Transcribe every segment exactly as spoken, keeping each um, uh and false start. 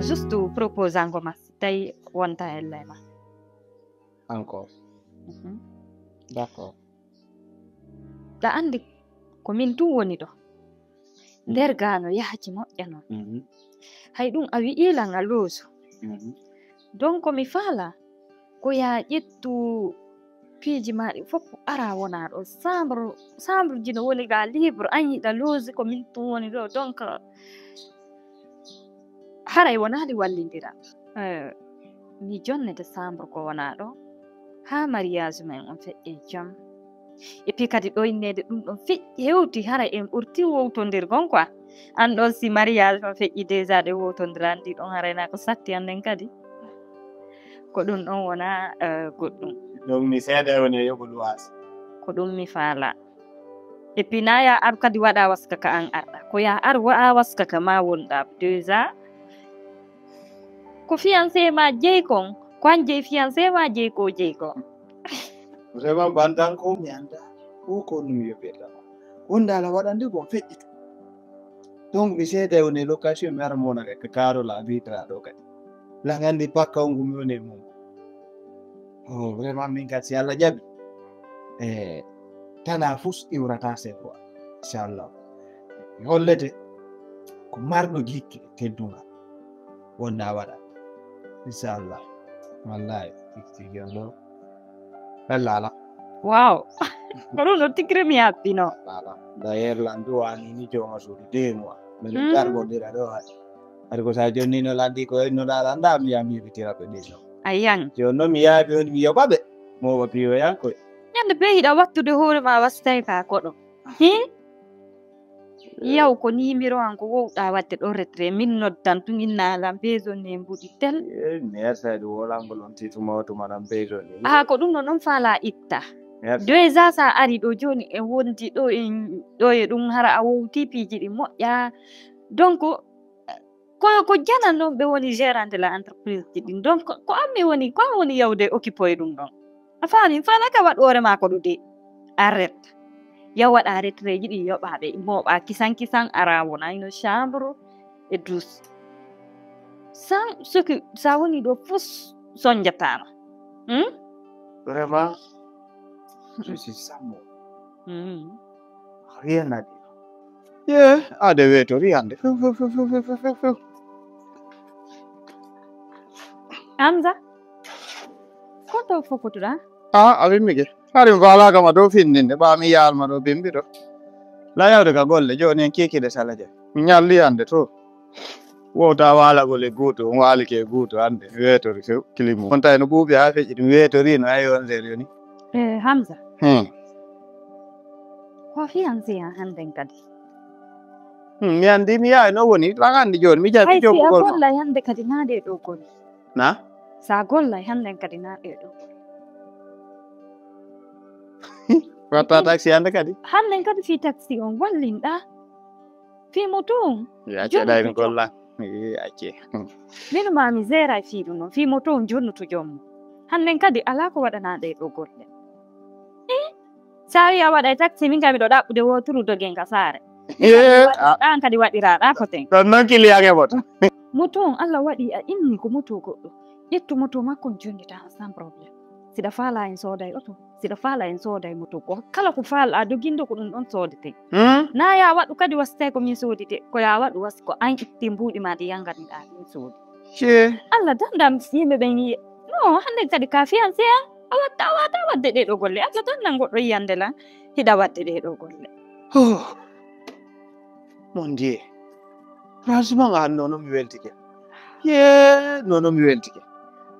Juste proposé ngo ma, si tawi wonta e ley ma. Encore. Mhm. D'accord. Ɗa anndi ko min tun woni ɗo. Nder gaa no yaaji moƴƴa non. Mhm. Hay ɗum a wi'ii lan a loosu. Mhm. Donc mi faala ko yaa ƴettu piiji maa ɗi fof ara wona ɗo. Chambre, chambre ji no woni gaa libre, an yiɗa loosi ko min tun woni ɗo. Donc haray wonaali wallindira. Eh, mi jonne décembre ko wona ɗo. Haa mariage men on feƴƴe jam. Et puis kadi ɗo inneede ɗum ɗon feƴƴi hewti haray en ɓurti wowtondirgon quoi. An ɗon si mariage on feƴƴi déjà ɗe wowtondirani ɗi ɗon haray na ko satti an nden kadi. Ko ɗum ɗon wona eh, goɗɗum. Donc mi seeɗa woni e yogo luwaas. Ko ɗum mi faala. Et puis na ya ar kadi waɗa waska ka an arɗa. Ko ya ar waɗa waska ka ma wonɗa déjà. Ko fiancé ma jeyi kon, ko an jeyi fiancé ma jeyi ko jeyi kon. Vraiment bandan ko mi anda. Ko ko num yo beta. Wonda la waɗande ko feƴƴi. Donc mi seeɗa woni location mi ara mona ka karo la vitra ɗo kadi. La ngandi pakka on gumi woni mum. Oh, vraiment min kadi si Allah jaɓi. E tana fus iwrata se quoi. Inchallah. Mi hollete ko marɗo jikke teddungal. Wonda waɗa. Inchallah. Wallahi. Tigi on ɗo. Lallala. Wow. Ko ɗum ɗo tigre mi happino. Lala. D'ailleurs lan duwani ni joma suudu deux mois. Miɗo Mm. dargondira ɗo haɗi. Hari ko sa jonni no landi ko no ɗa landa mi yami yebitira ko ɗin. Ayan. Joni noon mi yaabi on mi yoɓaɓe. Mo wapiyoyankoye. Ñande be hiɗa wattude hoore ma wastay ka koɗo. Hi? Yaw ko nimiro an ko wowɗa wadde ɗo retrait min noddan tun innalan besoin ne mbuɗi tel. Merci de wolangol on titu mawtu maɗam besoin. Aha ko ɗum no noon faala itta. Merci. Déjà sa ari ɗo joni e wondi ɗo e ɗo e ɗum hara a wowti piiji ɗi moƴƴa. Donc ko ko janan noon ɓe woni gérant de la entreprise ji ɗin. Donc ko an mi woni ko an woni yawde occupé e ɗum ɗon. A faami faala ka waɗ hoore ma ko ɗo de. Arrête. Yaw waɗa retrait ji ɗi yoɓaɓe mooɓa kisan kisan ara wona ino chambre e douche. Sans ce que sa woni ɗo fus sonjatama. Hmm? Vraiment, je suis sans mots. Hmm. Rien à dire. Ye, ade wetori hande. Few, few, few, few, few, few, few. Hamza, ko to fokotuɗa? A, a wimmike. Hari mi faalaka ma dow findinde, ɓa mi yaalma ɗo bimbi ɗo. La yawde ka golle, joni en kikide salaje. Mi ñalli hande to. Wowta waalagol e guuto, on waalike e guuto hande. Mi wetori few, kilimu. On tawi no ɓuuɓi ha feƴƴi, mi wetori no ayi on nder yoni. Eh, Hamza, Hmm. ko fiancé an hannden kadi? Hmm, mi andi mi yawi no woni, lan andi joni, mi jaɓi Hay si a joɓugol ma. gollay hannde kadi na ɗe ɗo golle. Na? Sa gollay hannden kadi na ɗe ɗo golle. Watta taxi hande kadi. Hannden kadi fii taxi on wallinɗa. Fii moto on. Ya Joni ceɗa en ko golla. Eh, acce. Min ma mi zeeray fii ɗum noon. Fii moto on jonnuto jommo. Hannden kadi alaa ko waɗanaa ɗe ɗo golle. Eh? Sa wi'i a waɗay taxi min kam miɗo ɗaɓɓude woturu dogen ka saare. Eh, a- Ɗan kadi waɗiraɗa ko ten. Ɗon noon kiliyan e moto. Moto on Allah waɗi a inni ko moto goɗɗo. Ƴettu moto makko on jonnita sans problème. Siɗa faala en sooday oto, siɗa faala en sooday moto ko kala ko faalɗa dogindo ko ɗum ɗon soodete. Hmm? Na ya waɗu kadi wasitay ko min soodite, ko ya waɗu wasi ko an itti mbuuɗi ma ɗi yanganiɗa min soodi. Ce. Allah dandam yimɓe ɓen yiye. No hannde kadi ka fiancé an a watta a wata wadde ɗe ɗo golle. Allah dandan goɗɗo yiyande lan hiɗa wadde ɗe ɗo golle. Oh. Mon Dieu. Franchement an nono mi weltike. Ye nono mi weltike.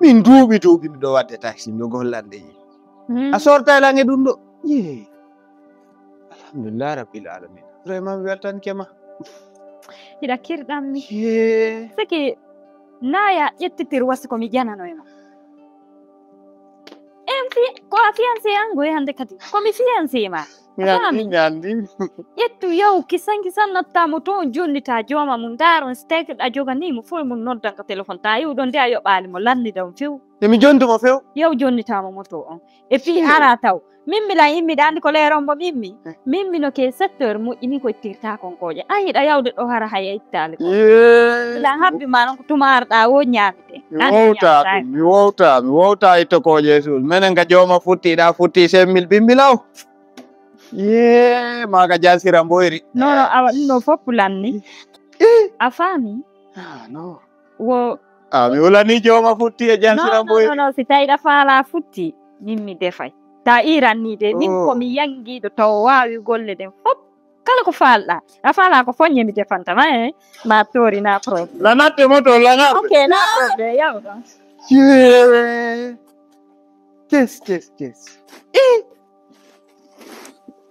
Min duuɓi duuɓi miɗo wadde taxi miɗo gollande yi. Hmm. A sortay lan e ɗum ɗo. Ye. Alhamdulillah rabbil alamin. Vraiment mi weltanke ma. Hiɗa kirɗan mi. Ye. Seke naya ƴettitir wasi ko mi janano e ma. En fi ko a fiancé an goye hannde kadi. Ko mi fiancé ma. Mi anndi, mi anndi. Ƴettu yaw kisan kisan natta mo to on jonnita jooma mum ndaaron si tawii a joganii mo fof mum noddan ka téléphone ta yaw ɗon de a yoɓaali mo lannida on few. Emi jondu mo few. Yaw jonnita mo moto on. E fii ara taw. Min mi lan immiɗa anndi ko leeron mo min mi. Min mi no ke sept heures moƴƴini ko ittirta konkooƴe. An hiɗa yawde ɗo hara haya ittaali ko. Lan habbi ma non ko tuma arɗa wo ñaamite. Mi wowta ɗum, mi wowta, mi wowta itto kooƴe suul. Menen ka jooma futti, ɗa futti cinq mille bimbilaw. Yee, maa ka jansira mboyri. Non, non, awa ɗum ɗo fof pulanni. A faami? Ah, non. Wo. Ah, mi hulani jooma futti e jansira mboyri. Non, non, non, si tawi ɗa faala futti, min mi defay. Ta iran ni de, min oh. Ko mi yangiɗo taw waawi golle ɗen fof. Kala ko faalɗa. A faala ko foññe mi defanta ma e ma tori na problème. La natte moto la natte. Ok, na problème, yaw ɗon. Kes, kes, kes. Eh.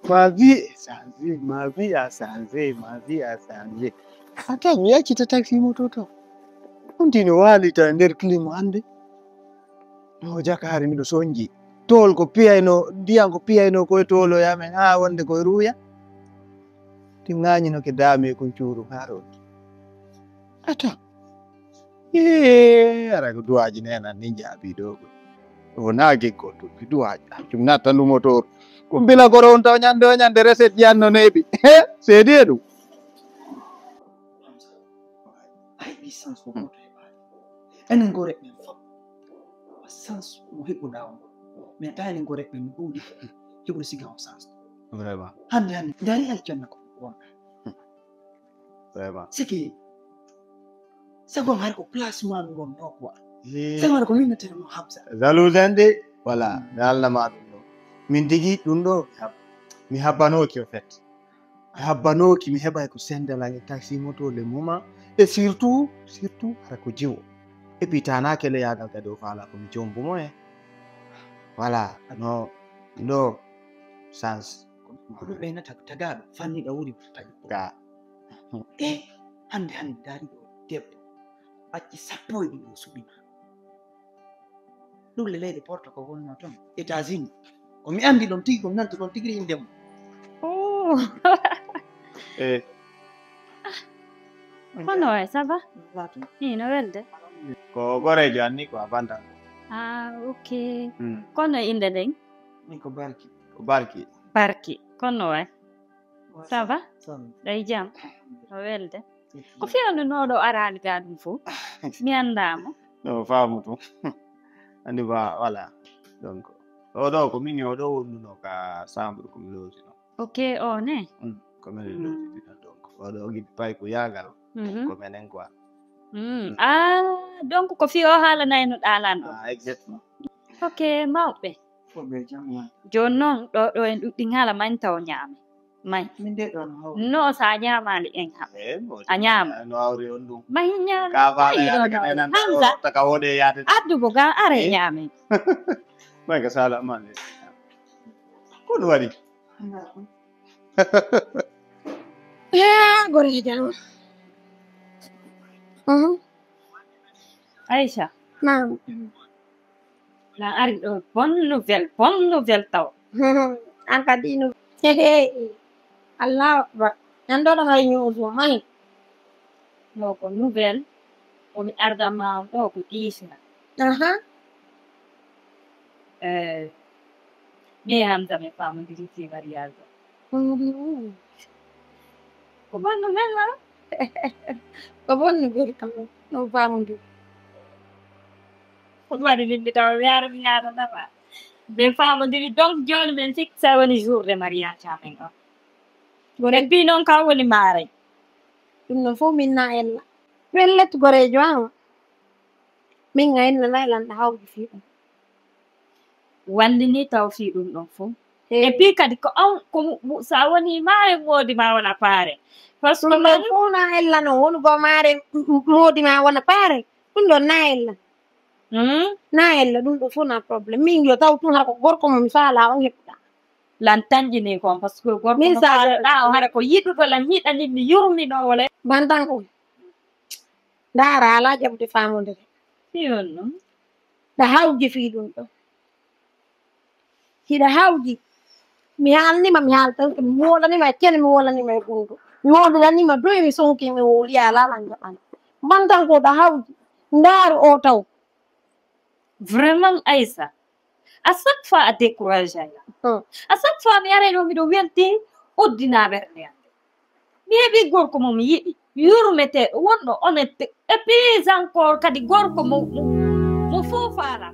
Ma vie est changée, ma vie a changé, ma vie a changé. Attends, mi accita taxi moto to. On dino walita nder clim hande. No jakaari miɗo sonji. Tool ko piyayno, ndiyan ko piyayno koye tooloya men haa wonde koye ruuya. Ti ŋaañino ke daame ko cuuru haa rooti. Attends. Ee, ara ko duwaaji nenan ni njaabi ɗo. Ɗo na geggol ɗum mi duwaaji. Ɗum natta lumotoor. Ko bila goro on taw ñande o ñande reset yanno neeɓi. He, seedi e ɗum. Ay ɗi sens ko goto heɓaani. Enen gore ɓen fof sens mo heɓuɗa on. Mais ta enen gore ɓen no ɗuuɗi heɓude siga on sens. Vraiment. Hande hande dari aljanna ko wonɗa. Vraiment. Siki sagon hari ko place ma mi wonno quoi. Sagon hari ko min nattere mo Hamza. Jalouse en de voilà mi halna ma ɗum ɗo. Min tigi ɗum ɗo mi hab- mi habbanoki au fait. Mi habbanooki mi heɓay ko sendalal e taxi moto le moment et surtout surtout hara ko jiwo. Et puis tana kele yagal kadi o faala komi jombo mo e voilà no ɗo sens. Ko ɗum ɓeynata ko tagaaɗo fanniɗo wuri tagi ga. E hannde hannde daariɗo debbo acci sappo e ɗiɗo suɓima. Ɗum le leyɗe porto ko wonno toon États-Unis. Ko mi anndi ɗon tigi ko mi nanto ɗon tigi innde mum. Oh. Eh. Kono waay ça va? Laatu. Ii no welde. Ko goreejo anni ko a bantan. Ah, ok. Mm. Kono innde nden? Min ko Barki. Ko Barki. Barki. Kono waay. Ça va? Ɗay jam? No welde. Ko fewndo noɗo araali ga ɗum fof mi anndaama. No faamu tun. Anndi ba voilà. Donc oɗo ko min e oɗo wonduno ka chambre ko mi lotino. Ok o ne? Mm, ko min e lotino donc oɗo giɗi pay ko yaagal. Mhm. Ko menen quoi. Mm. Ah, donc ko fii o haalanayno ɗaalan ɗo. Ah, exactement. Ok mawɓe. Jooni noon ɗo ɗo en ɗuɗɗi ŋala mañ taw ñaame. May no sa ñaamaali en ha a ñaama may ñaama taka wode yaade addugo ga are ñaame. May ka sala amande. Ko ɗum waɗi? Goreejo. Aicha. Naam. Na ari ɗo bonne nouvelle bonne nouvelle taw. An kadi no hehe. Allahu akbar. Nan ɗo ɗo hay ñooso mahi. Ɗo ko nouvelle. Komi arda ma on ɗo ko diisna. Aha. Eh, mais hamsa mi famodiri fi mariage o. Ko bonno men wala? Ko bonno beri kam no famodiri. Ko ɗum waɗi min mi tawa mi ara mi ara nafa. Min famodiri donc joni min fixé woni jour de mariage amen o. Wona bi noon kam woni maare. Ɗum noon fof min na ella. Wellet goreejo an. Min a ella na elanɗa hawji fii ɗum. Wallini taw fii ɗum ɗon fof. Et puis kadi ko an ko sa woni maare moodi ma wona paare. Parce que ɗum ɗon fof na ella noon woni go maare moodi ma wona paare. Ɗum ɗon na ella. Hmm? Na ella ɗum ɗo fof na problème min yo taw tun hara ko gorko mo mi faala on heɓuɗa. Lan tanƴini kon parce que gorko mo faalaɗa o hara ko yiɗuɗo lan yiɗani mi yurmino wala. Bantan kon. Ndaara alaa jaɓude faamondere. Fii honno? Ɗa hawji fii ɗum ɗo. Hiɗa hawji. Mi haalnima, mi haaltanke, mi wolanima e cene, mi wolanima e ɓundu. Mi wolanima doy, mi sonki, mi wowli, a laalan jaɓan. Mbantan ko ɗa hawji, ndaaru o taw. Vraiment, Aïssa, à chaque fois a décourage ay. Hmm. À chaque fois mi aray ɗo miɗo welti ordinaɓe ɓernde am. Mi heɓi gorko mo mi yiɗi, yurmeteɗo, wonɗo honnête, et puis encore kadi gorko mo mo mo fofala.